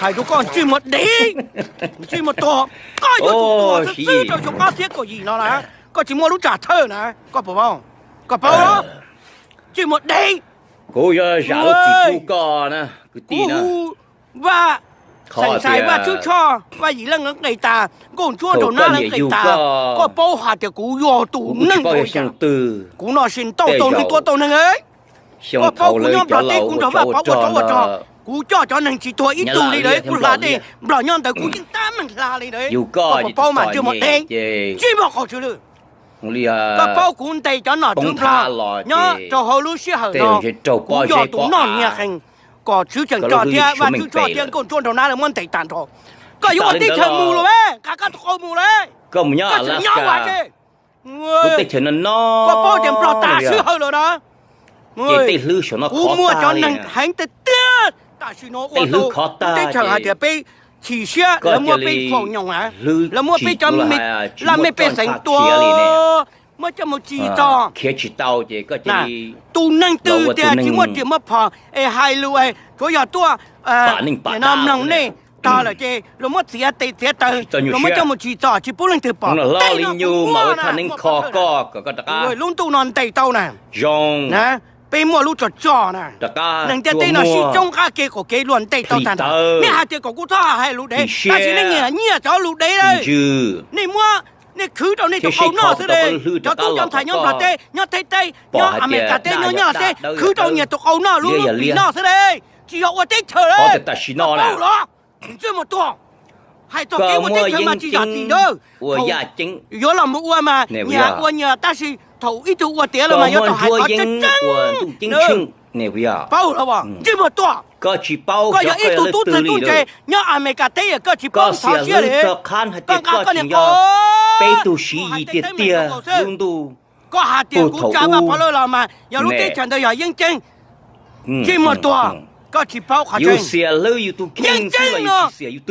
Hais rau koj ntsej muag dev, ntsej muag tuag, koj yuav tsum tuag xwb xwb rau xyoo ob txhiab kaum yim no na. Koj tsis muaj lub tsam thawj na, koj puas paub? Koj paub los? Ntsej muag dev. Kuv yog zam lub txim pub koj na kwv tij na. Vaj Xeem Xais, Vaj Tswb Tshoj, Vaj Yim Leej lawv nqis tas, Nkauj Ntsuab Nraug Nab lawv nqis tas, koj paub hais tias kuv yog tus neeg ua cas? Kuv no sis ntau tau neeg tua tau neeg. Koj paub kuv nyob Nplog teb kuv nrog Vaj Pov ua tsov ua rog, kuv coj cov neeg tsis tuag ib tug li lawm, kuv hla dej Nplog nyob ntawd kuv yeej tab meeg hla li lawm. Koj puas paub mas ntsej muag dev, ntsej muag qaug tsw lwj. Koj paub kuv ntes cov nom tswv Nplog nyob rau hauv lub sij hawm no, kuv yog tus noj nyiag qees kom Tswv Xeem Rog thiab Vaj Tswb Tshoj thiab Nkauj Ntsuab Nraug Nab lawv muab ntes tag nrho. Koj yuav ua teb chaws mus los, nqa koj tus qau mus lawm. Koj tseem nyob ua teb. Koj paub tias Nplog tas sij hawm lawm na. Kuv muaj cov neeg heev tiag tiag, tam sim no ua tau lub teb chaws hais tias peb chim siab, lawv muab peb faus nyoos, lawv muab peb cov laj mej pej xeem tua, muab coj mus tsim txom. Tus neeg twg tias tsis muaj riam muaj phom es hais lus, tsuav yog tuaj mloog nej tag lawm ces luag muab txiav tes txiav taw, luag muab coj mus tsim txom tsis pub leej twg pom. Tej no kuv muaj na, lub ntuj no ntes tau na. Peb muaj lub tso tso na. Neeg ntiaj teb no sib tsoob qab kev qaum kev luag ntes tau tag nrho. Nej hais tias kom kuv txhob hais lus dev, tab sis nej nyiam nyiaj cov lus dev. Nej muab, nej khwv rau nej tus qau noj xwb de. Cov tub cov ntxhais nyob Nplog teb, nyob Thaib teb, nyob Amelikas teb, nyob Nyab Laj teb, khwv rau nyias tus qau noj lub luj pim noj xwb de. Tsis yog ua teb chaws lawm. Paub los? Ntsej muag tuag. Hais txog kev ua teb chaws mas tsis zam txim ntawd. Yuav los mus ua mas nyias ua nyias, tab sis thaum ib tug ua tiav los mas yuav tau hais qhov tseeb tseeb. Paub los? Ntsej muag tuag. Koj yog ib tug tub txawg tub ntse nyob Amelikas teb, koj tsis paub ntxhov siab li. Koj nqa koj niag qau, peb tug Siv Yis tiag tiag lub ntuj. Koj hais tias kuv tsa Vaj Pov Lawj los mas yog lub teb chaws ntawd yog yeeb ceeb. Ntsej muag tuag, koj tsis paub qhov tseeb. Yeeb ceeb no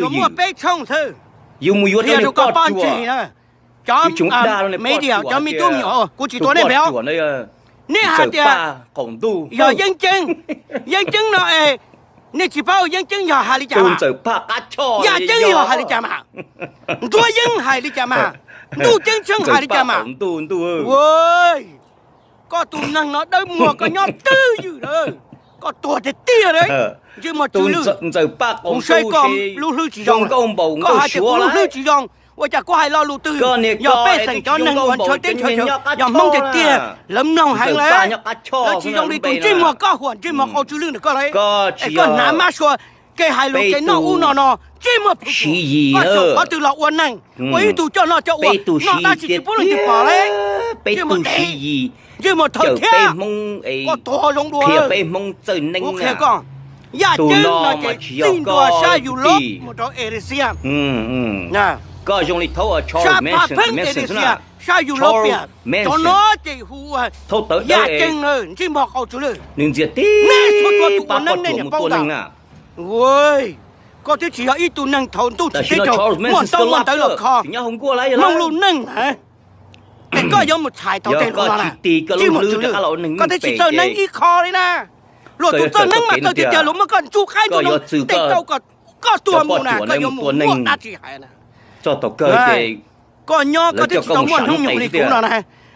yuav muaj peb tshooj xwb. Qhia rau koj poj ntxwg na, cov media, cov me tub me nyuam, kuv tsis tuav nej npe. Nej hais tias yog yeeb ceeb, yeeb ceeb no es nej tsis paub yeeb ceeb yog hais li cas mas? Yaj ceeb yog hais li cas mas? Ntsuab yeeb hais li cas mas? Ntuj ceeb tsheej hais li cas mas? Koj tus neeg no dawb muag, koj nyob twj ywm lawm, koj tuag tiag tiag li. Ntsej muag tsw lwj. Kuv saib koj lub hlwb tsis zoo, koj hais tias kuv lub hlwb tsis zoo. Ua cas kuv hais lo lus twg yog pej xeem cov neeg uas ntshaw teb ntshaw chaw, yog Hmoob tiag tiag lawv mloog heev lawm. Lawv tsis zoo li tus ntsej muag koj huam ntsej muag qau tsw lwj ntawm koj li. Es koj hnav mab sua, kev hais lus kev noj ub no no, ntsej muag phwv, koj xyaum qhov twg los ua neeg, ua ib tug coj noj coj ua, noj tab sis tsis pub leej twg pom li. Ntsej muag dev, ntsej muag thawj thiab, koj tuag zoo dua. Kuv qhia koj, yaj ceeb no ces txij ntua sab Europe mus rau Asia. Sab pha pheeb Asia, sab Europe, cov no ces hu ua yaj ceeb na, ntsej muag qau tsw lwj. Nej txhua txhua tus ua neeb nej niam paub ntag. Koj twb tsis yog ib tug neeg thaum ntuj tsim teb raug muaj ntaub muaj ntawv los kho Hmoob lub neej na. Es koj yuav mus txhais tau tej lus no na, ntsej muag tsw lwj. Koj twb tsis txawj neeb ib qho li na. Luag tus txawj neeb mas txawj tiag tiag, luag muab koj ntxub qaib ntxub noog tej tau koj tuag mus na, koj yuav mus muaj dab tsi hais na. Koj nyob koj twb tsis tau muaj hnub nyoog li kuv no na,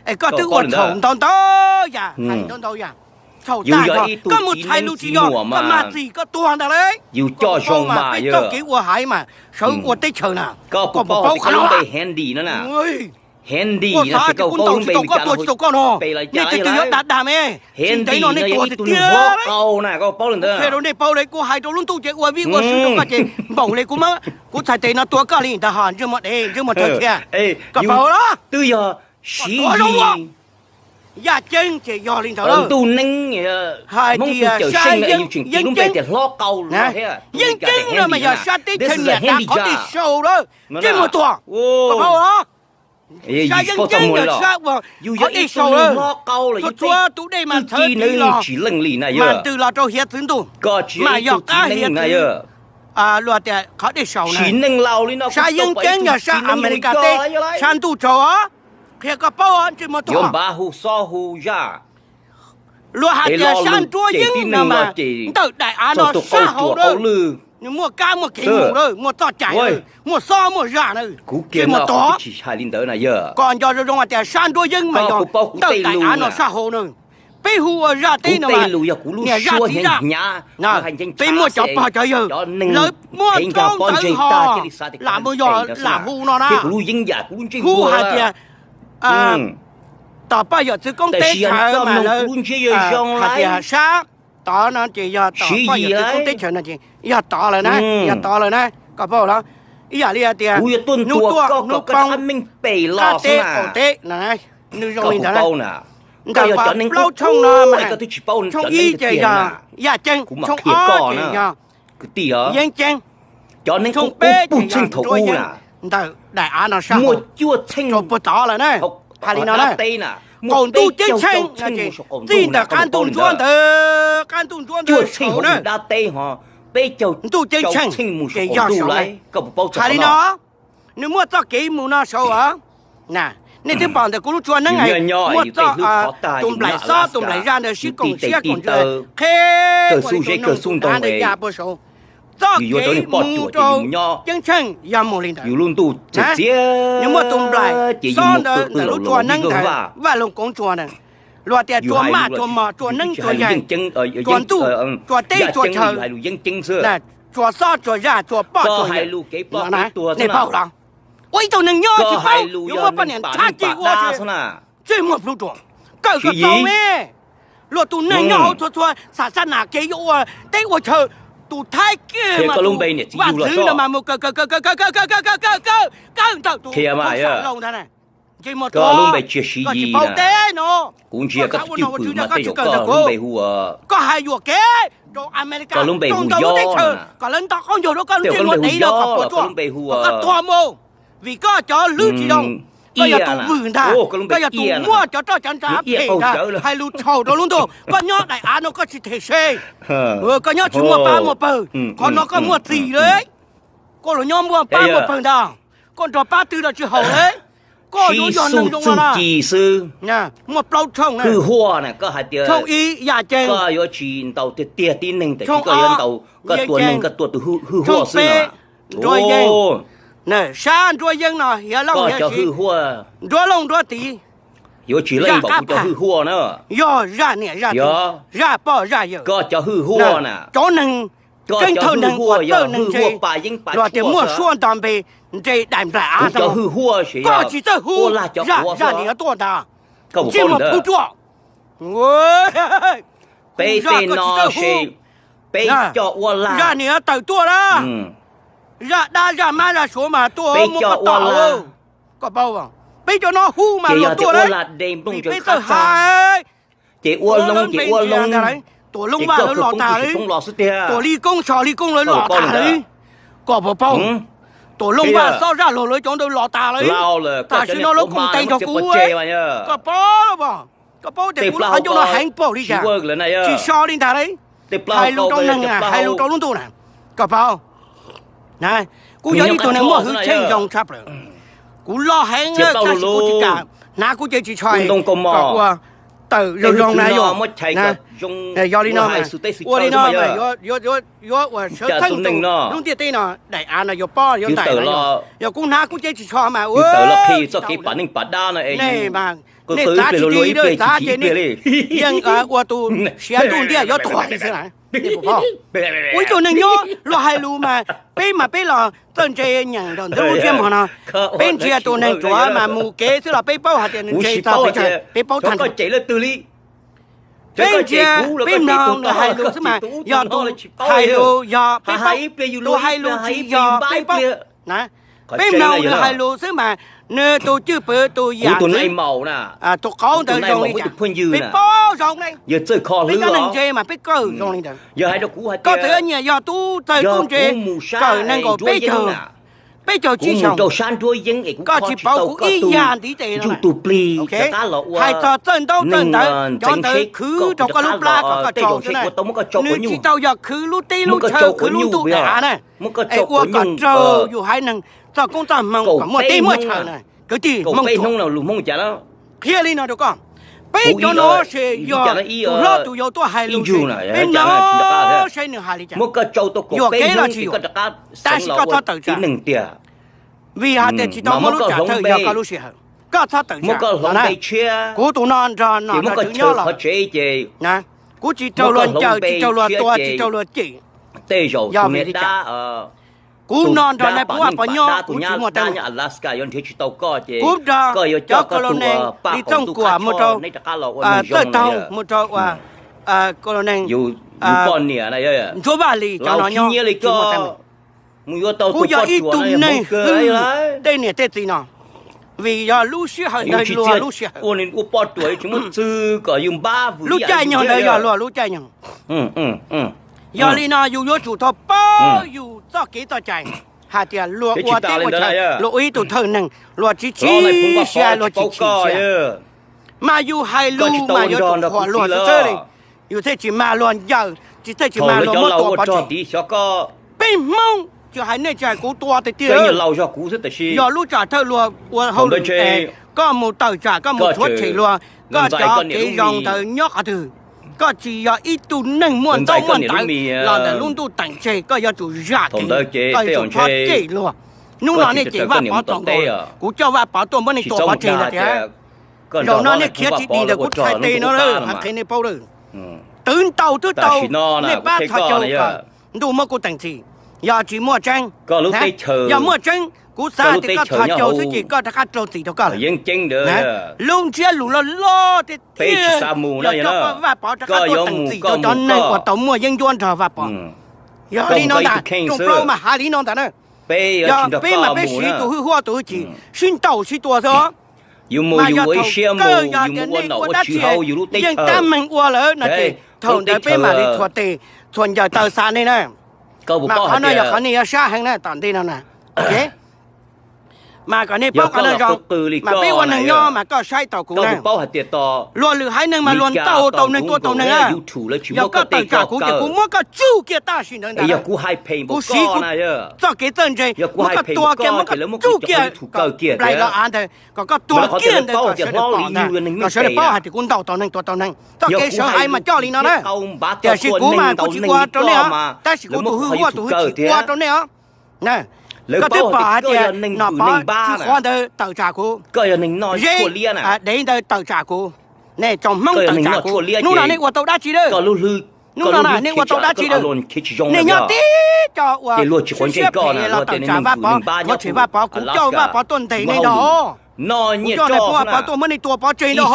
es koj twb ua txhaum ntau ntau yam, hais ntau ntau yam, txhaum tag nrho. Koj mus txhais lus tsis yog, koj mag txim koj tuag ntag lauj. Koj paub mas peb txoj kev ua haiv mas sawv ua teb chaws na, koj puas paub qhov no? Koj xav tias kuv ntaus tsis tau koj, tuag tsis tau koj no, nej tej twg yuav dag dag me. Tsis ntev no nej tuag tiag tiag. Qhia rau nej paub li, kuv hais rau lub ntuj ces ua vij ua sw rau koj ces npaum li kuv, kuv txhais tes no tua koj li ntag ho, ntsej muag dev, ntsej muag thawj thiab. Koj paub los? Twb yog Siv Yis, yaj ceeb ces yog li ntawd lawm. Hais tias sab yeeb, yeeb ceeb, yeeb ceeb no mas yog sab teb chaws niam dav qhov dej saud lawm, ntsej muag tuag. Koj paub los? Sab yeeb ceeb yog sab uas qhov dej saud lawm, txhua txhua tus dej mas ntxhawv tiv los, mas ntws los rau hiav txwv ntuj, mas yog qab hiav txwv, luag tias qhov dej saud na. Sab yeeb ceeb yog sab Amelikas teb, sab ntuj tsaus os. Qhia koj paub, ntsej muag tuag. Luag hais tias sab nruab yeeb no mas ntawm daim av no sab hauv na, nws muaj kab muaj kev mus na, muaj txoj cai na, muaj xob muaj zaj na, tsis muaj tod. Koj nco zoo zoo hais tias sab nruab yeeb mas yog ntawm daim av no sab hauv na. Peb hu ua zaj teb no mas niam zaj txiv zaj, peb muaj cov pog cov yawg, lawv muaj ntaub ntawv ho lam mus yog lam hu no na. Hu hais tias tom paj yawm txwv koob teb chaws mas lawv hais tias sab tod no ces yog tom paj yawm txwv koob teb chaws no ces yog tod lawm na, yog tod lawm na. Koj paub los? Ib yam li hais tias hnub tuaj hnub poob, qab teb qaum teb no, nws zoo li ntawd. Ntawm plaub tshooj no mas tshooj ib ces yog yaj ceeb, tshooj ob ces yog yeeb ceeb, tshooj peb ces yog nruab yeeb. Ntawm daim av no sab hauv rau puag tod lawm na. Hais li no na, qaum ntuj ceeb tsheej no ces txij ntawm qab ntuj ntsuab ntawd, qab ntuj ntsuab ntawd saud na, ntuj ceeb tsheej ces yog saud na. Hais li no, nws muaj txoj kev mus no saud os. Nej twb pom ntawm kuv lub tsua neeb muaj txoj, tus nplaim xob tus nplaim zaj ntawd sib koom siab koom ntsws qheb ua li rau noog tus dav ntawd ya puag saud. Txoj kev mus rau ceeb tsheej yog mus li ntawd. Nws muaj tus nplaim xob ntawd ntawm lub tsua neeb ntawd, vaj loog koov tsua ntawd, luag tias tsua maj tsua mos tsua neeb tsua yaig, tsua ntuj tsua teb tsua chaw, tsua xob tsua zaj tsua poj tsua yawm. Nej paub los? Ua ib tug neeg nyob tsis paub yuav muaj poj niam nrhab ci ua, ntsej muag plhu ruam, kawm kom txaus me. Luag tus neeg nyob hauv txhua txhua xav xav nam kev yuav ua teb ua chaw, tus thaib kiag mas tus vaj ntxwv no mas mus kawm kawm kawm kawm kawm kawm kawm kawm kawm kawm ntawm tus Hmoob Xas Laus ntag. Ntsej muag tuag, koj tsis paub teb no, koj xav ua no ua tswv yog koj tsis kawm ntawm kuv. Koj hais yuam kev rau Amelikas rau ntawm lub teb chaws kom lawv nto qaub ncaug rau koj lub ntsej muag dev no kom puas tsuaj, kom koj tuag mus. Vim koj cov hlwb tsis zoo, koj yog tus vwm ntag, koj yog tus muaj cov roj cov ntsa phem ntag, hais lus txhaum rau lub ntuj. Koj nyob daim av no koj tsis them se, koj nyob tsis muaj pab muaj pawg, qhov no koj muaj txim lawm. Koj los nyob muaj pab muaj pawg ntag, koj nrog pab twg los tsis haum lawm. Koj yuav yog neeg zoo los, muaj plaub tshooj, tshooj ib yaj ceeb, tshooj ob yeeb ceeb, tshooj peb nruab yeeb, sab nruab yeeb no hiav looj hiav siv, nruab looj nruab tid, zaj qab phaj, yog zaj niam zaj txiv, zaj poj zaj yawm, cov neeg, tseeb thawj neeg ua txawj neeg ntse, luag tias muaj suab nto npe nres daim nplaim av zoo. Koj tsis txawj hu, zaj zaj niam yuav tuaj ntag. Ntsej muag plhu ruam. Peb zaj peb no tsis txawj hu, peb coj ua lag, zaj niam yuav tawm tuaj na. Zaj dab zaj mab zaj suav mas tuaj muab koj tom. Koj paub, peb cov no hu mas luag tuaj lawm, vim peb txawj hais. Ces ua loo ces ua loo, tuam looj vaj lawv los tas lawm, tuam li koob so li koob lawv los tas lawm. Koj puas paub, tuam looj vaj xob zaj luag lawv cov ntawd los tas lawm. Tam sim no lawv khoom tes nrog kuv, koj paub, koj paub tias kuv lub qhov ncauj no heev npaum li cas, tsis so li ntag lauj. Hais lus rau neeg, hais lus rau lub ntuj na, koj paub. Kuv yog ib tug neeg muaj hwj chim zoo tshaj plaws, kuv loj heev tab sis kuv tsis kam hnav kuv cev ris tsho kom ua tawm zoo zoo na yom. Yog li no, ua li no yuav ua sawv theej tus lub ntiaj teb no, daim av no yuav pob yuav ntais no, yog kuv hnav kuv cev ris tsho mas ua txoj kev pam neej pam dab no, nej txav tsis ti, txav ces nej yeej ua tus siav ntuj ntiaj yuav tuag li xwb. Ua ib tug neeg nyob luag hais lus mas peb mas peb los txawj ntse nyeem nram ntawm lub ntsiab mog no, peb ntsia tus neeg ruam mas mus kev xwb los peb paub hais tias nws ntse txog pes tsawg, peb paub tag nrho. Peb ntsia peb mloog nws hais lus xwb mas yog tus hais lus yog peb paub, tus hais lus tsis yog peb paub. Peb mloog nws hais lus xwb mas nws tus cwj pwm tus yam ntxwv, tus qauv ntawd zoo li cas peb paub zoo ne. Peb cov neeg ntse mas peb kawm zoo li ntawd. Koj txawm nyiam yog tub txawg tub ntse, kawm nees nkaum peb caug, peb caug tsib xyoos, koj tsis pauv kuv ib yam ntiv tes no. Hais txog txawj ntaub txawj ntawv, cov ntawd khwv rau koj lub plab kom koj tsaug xwb na. Nws tsis tau yog khwv lub teb lub chaw, khwv lub ntuj daim av na. Es ua kom raug yus haiv neeg txoj koob txoj hmoov kom muaj teb muaj chaw na. Kwv tij Hmoob, qhia li no rau koj, Peb cov no ces yog tus hlob tus yau tuaj hais lus ces peb mloog saib nws hais li cas, yuam kev los tsis yuam, tab sis koj txhob tawm tsam. Vim hais tias tsis tau muaj lub tsam thawj yog koj lub sij hawm, koj txhob tawm tsam. Kuv tus no nrog nom nrog tswv nyob los, kuv tsis raug luag ncaws, tsis raug luag tua, tsis raug luag cem. Yog vim li cas? Kuv no nrog nais phoo Vaj Pov nyob kuv tsis muaj teeb meem. Kuv nrog cov kos lus nees li Txooj Kuam mus rau Txawj Toog, mus rau kos lus nees Ntsuab Vaj Lis cov no nyob tsis muaj teeb meem. Kuv yog ib tug neeg hwm tej niam tej txiv no, vim yog lub sij hawm ntawd luag lub sij hawm, lub caij nyoog ntawd yog luag lub caij nyoog. Yog li no yus yuav tsum tau paub yus txoj kev txoj cai, hais tias luag ua teb ua chaw, luag ua ib tug thawj neeg, luag tsis txhib siab, luag tsis chim siab. Mas yus hais lus mas yuav tsum qhuas luag xwb xwb li. Yus thiaj tsis mag luag ncaws, tsis thiaj tsis mag luag muab tua pov tseg. Peb Hmoob, tsis hais nej tsis hais kuv, tua tiag tiag. Yog lub tsam thawj luag ua hauj lwm es koj mus tawm tsam, koj mus rhuav tshem luag, koj cov kev zoo ntawd nyob qhov twg? Koj tsis yog ib tug neeg muaj ntaub muaj ntawv los ntawm lub ntuj teem tseg, koj yuav tsum zam kev, koj yuav tsum txhob cem luag. Hnub no nej cem Vaj Pov txaus nkaus, kuv coj Vaj Pov tuaj muab nej tua pov tseg ntag tiag. Zaum no nej khiav tsis dim ntawm kuv txhais tes no lawm, hais qhia nej paub lawm. Twv ntaus twb tau, nej pab txhos caug kom ntuj muab kuv teem txim. Yog tsis muaj tseeb, yog muaj tseeb kuv xav tias koj txhos caug xwb ces koj rov qab raug txim rau koj lawm. Lub ntsiab lus loj loj tiag tiag, yog coj Vaj Pov rov qab tuaj teem txim rau cov neeg uas tau muaj yeeb ncuab nrog Vaj Pov. Yog li no ntag, rooj plaub mas hais li no ntag na. Yog peb mas peb siv tus hwj huaj tus hwj chim sib ntaus sib tua xwb os. Mas yog thaum kawg yog tias nej ua dab tsi yeej tab meeg ua lawm no ces thaum ntawd peb mam li txhua tes txhua ncaws taw xa nej na. Mas qhov no yog qhov nej yuav saib heev na tom ntej no na. Mas kom nej paub qhov no zoo, mas peb ua neeg nyob mas koj saib taus kuv na. Luag lwm haiv neeg mas luag ntaus tau neeg tua tau neeg. Yog koj tawm tsam kuv ces kuv muab koj tsuj kiag tam sim ntawd ntag. Kuv siv kuv txoj kev txawj ntse muab koj tua kiag, muab koj tsuj kiag kom nplaim los av ntawd, kom koj tuag kiag ntawd kom sawv daws pom ntag, kom sawv daws paub hais tias kuv ntaus tau neeg tua tau neeg. Txoj kev sawv haiv mas coj li no na. Tiam sis kuv mas kuv tsis ua rau nej os, tab sis kuv tus hwj huaj tus hwj chim ua rau nej os. Koj twb pom hais tias Nom Pov tsis qhuav ntawd tawm tsam kuv, Zeb dev ntawd tawm tsam kuv, nej tsoom Hmoob tawm tsam kuv, hnub no nej ua tau dab tsi lawm? Hnub no na nej ua tau dab tsi lawm? Nej nyob tib co uas siab siab phem los tawm tsam Vaj Pov, thov tshem Vaj Pov, kuv coj Vaj Pov tuaj ntes nej ntag. Kuv coj nais phoo Vaj Pov tuaj muab nej tua pov tseg ntag.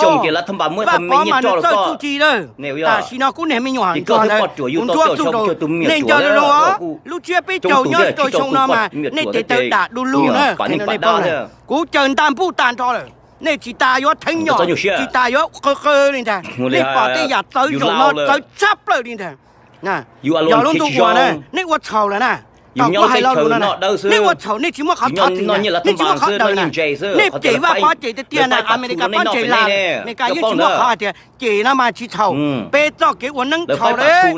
Vaj Pov mas nws txawj txuj ci lawm. Tam sim no kuv niag me nyuam ntsuag ntawd kuv nthuav txuj rau nej nco zoo os. Lub tsiab peb caug nyob rau xyoo no mas nej tes taw dam du lug na, qhia rau nej paub na. Kuv caws ntaj npuj tag nrho lawm, nej tsis tas yuav theeb nyom, tsis tas yuav qw qw li ntag. Nej pom tej yam txawv zaum no txawv tshaj plaws li ntag. Yog lub ntuj uas na nej ua txhaum lawm na, tom kuv hais lo lus no na, nej ua txhaum nej tsis muaj qhov thov txim na, nej tsis muaj qhov daws na. Nej cem Vaj Pov cem tiag tiag na, Amelikas pob ntseg lawm, Amelikas yeej tsis muaj qhov hais tias cem no mas tsis txhaum. Peb txoj kev ua neeb txhaum lawm.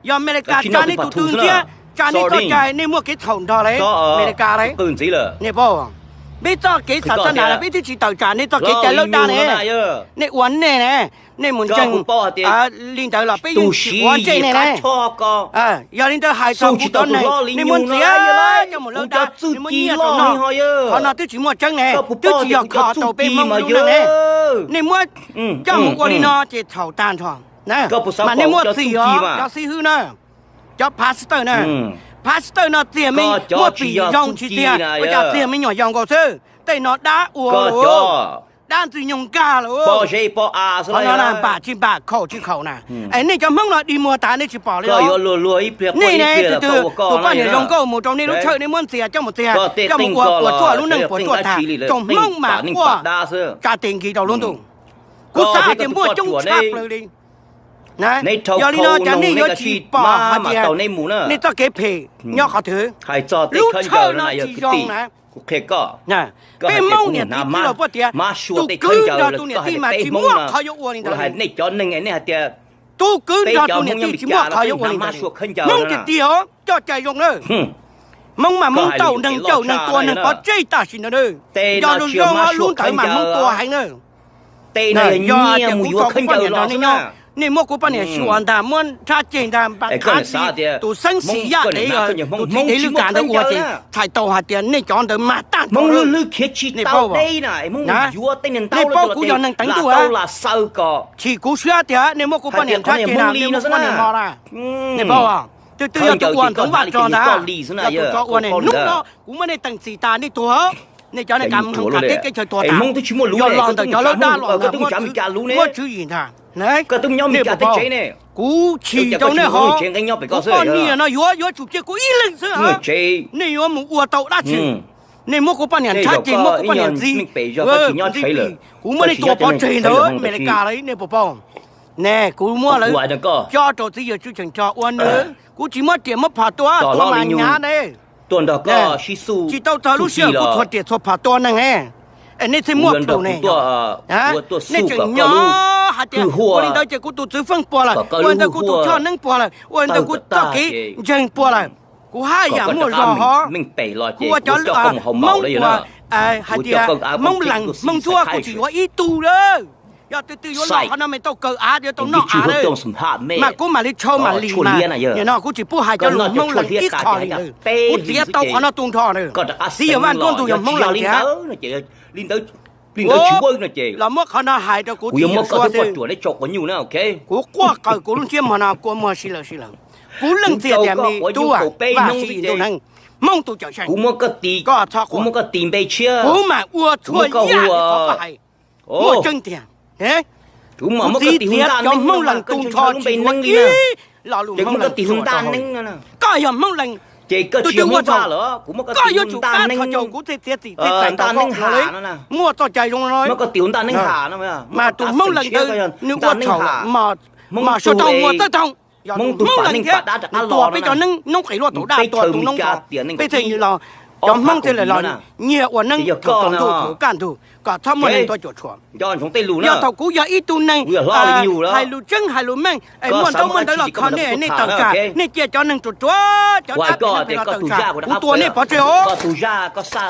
Yog Amelikas tsa nej tus tw ntxiab, tsa nej txoj cai, nej muaj kev txhaum nrog li Amelikas li. Nej paub, peb txoj kev xam xab nas los peb twb tsis tawm tsam nej txoj kev cai lawb dab ne. Nej ua nej ne, nej mus ntseeg li ntawd los peb yeej tsis quav ntsej nej ne. Yog li ntawd hais txog kuv cov neeg, nej muab ntxias coj mus lawb dab, nej muab nyiaj rau noj, qhov no twb tsis muaj tseeb ne, twb tsis yog kho tau peb Hmoob lub neej ne. Nej muab coj mus ua li no ces txhaum tag nrho. Mas nej muaj txim os cov xib hwb na, cov pastor na, pastor no txiag me, muaj txim zoo tsis txiag ua cas txiag me nyuam yaus nkaus xwb. Tej no dab ua lawm, dab ntxwg nyoog nkag lawm. Qhov no na npam tsis npam, khaum tsis khaum na. Es nej cov Hmoob no dig muag tas nej tsis pom li os. Nej ne, tus poj niam zoo nkauj mus rau nej lub tshawj nej muab ntxias coj mus txiag, coj mus ua puas tsuaj lub neej puas tsuaj tag, tsoom Hmoob mas quaj tsa tes nkig rau lub ntuj. Kuv xav hais tias muaj coob tshaj plaws li. Yog li no cas nej yuav tsis pom hais tias nej txoj kev phem nyob qhov twg? Lub tshawj no tsis zoo na. Peb Hmoob niam txiv kwv los puag tias tus kwv nrog tus niam tij mas tsis muaj qhov yuav ua li ntawd li. Tus kwv nrog tus niam tij tsis muaj qhov yuav ua li ntawd li. Hmoob tiag tiag os, coj cai zoo na. Hmoob mas Hmoob tau neeg cawm neeg tua neeg pov tseg tam sim ntawd na. Nco zoo zoo lub ntawd mas Hmoob tua heev na. Yog tias kuv tso kuv poj niam nrog nej nyob, nej muab kuv poj niam xyuas ntag, muab nrhab ceg ntag, npaj nrhav li tus xeeb xim yaj dev, tus txiv dev lwj kam ntawd ua ces txhais tau hais tias nej cov ntawd mag tag nrho. Nej paub, nej paub kuv yog neeg teev ntuj, chim kuv siab tias nej muab kuv poj niam nrhab ceg na, nej muab kuv poj niam mos na. Nej paub, twb twb yog tus ua ntxoov vaj tso ntag, yog tus tso ua ne. Hnub no kuv muab nej teem txim tas nej tuag, nej cov neeg kam hloov kav teb kev chaw tuag tas. Yog los ntawm cov lawb dab los ntawm muab tswv yim ntag. Nej puas paub, kuv chim rau nej hov, kuv poj niam no yuav yuav tsum cia kuv ib leeg xwb hov, nej yuav mus ua tau dab tsi? Nej muab kuv poj niam nrhab ceg, muab kuv poj niam ntxiv, ntxiv plig, kuv muab nej tua pov tseg ntawd Amelikas lawm, nej puas paub? Ne kuv muab lawv cob rau txiv yawg Tswv Cheem Rog ua nws, kuv tsis muab riam muab phom tua, tua mas hnyav ne. Tsis tau txog lub sij hawm kuv txhua riam txhua phom tua neeg ne. Es nej thiaj muaj plhus ne. Nej tseem nyob hais tias ua li ntawd ces kuv tus txwv feej puas lawm, ua li ntawd kuv tus choj neeb puas lawm, ua li ntawd kuv txoj kev ntseeg puas lawm. Kuv haj yam muaj zog hov, kuv ua cov Hmoob uas hais tias Hmoob lees Hmoob ntsuab kuv tsis yuav ib tug lawm. Yog twg twg yuav los qhov no mas tau kaw av, yuav tau noj av lawm, mas kuv mam li tshau mam lim mas. Nim no kuv tsis pub hais cov lus Hmoob lees ib qho li lawm, kuv txiav tau qhov no tu nrho lawm. Txiv yawg Vaj Nkuaj Ntuj yog Hmoob lees thiab. Los muab qhov no hais rau kuv txiv yawg suav xwb. Kuv quaj qawm kuv lub ntsiab mog no kua muag si lawm si lawm. Kuv leej txiv tias me tub, Vaj Ntxwg Ntuj Neeb, Hmoob tus cawm seej, koj txhob quaj, kuv mam ua txhua yam li qhov koj hais. Muaj tseeb tiag, kuv txiv txiav cov Hmoob lees tu nrho tsis yuav ib lo lus Hmoob lees. Koj yog Hmoob lees, twg twg ua txhaum, koj yuav tsum pab txhos caug kuv thiaj txiav txim thiaj txais tau koj no li. Muaj txoj cai zoo no, mas tus Hmoob lees ntawd nws ua txhaum, mas sau rau muag txawj toog. Yog tus Hmoob lees thiab nws tua peb cov noob qes luaj tau dab, tua tus noob ko, peb thiaj li los. Cov Hmoob thiaj li los nyiag ua neeb thaum tsaus ntuj thaum kaj ntug kom txhob muaj neeg tuaj cuam tshuam. Yog thaum kuv yog ib tug neeg hais lus tseeb hais lus meej es muaj ntaub muaj ntawv los kho nej, nej tawm tsam, nej cia cov neeg ruam ruam cov dab phem no tawm tsam, kuv tua nej pov tseg os.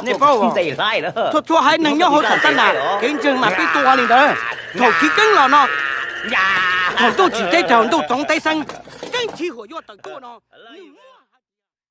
Nej paub, txhua txhua haiv neeg nyob hauv xam xab nas kev ntseeg mas peb tua li ntawd. Thaum chiv keeb los no, thaum ntuj tsim teb raug ntuj txoov teb xeeb, keeb chiv huam yuaj tawm tuaj no, nws muaj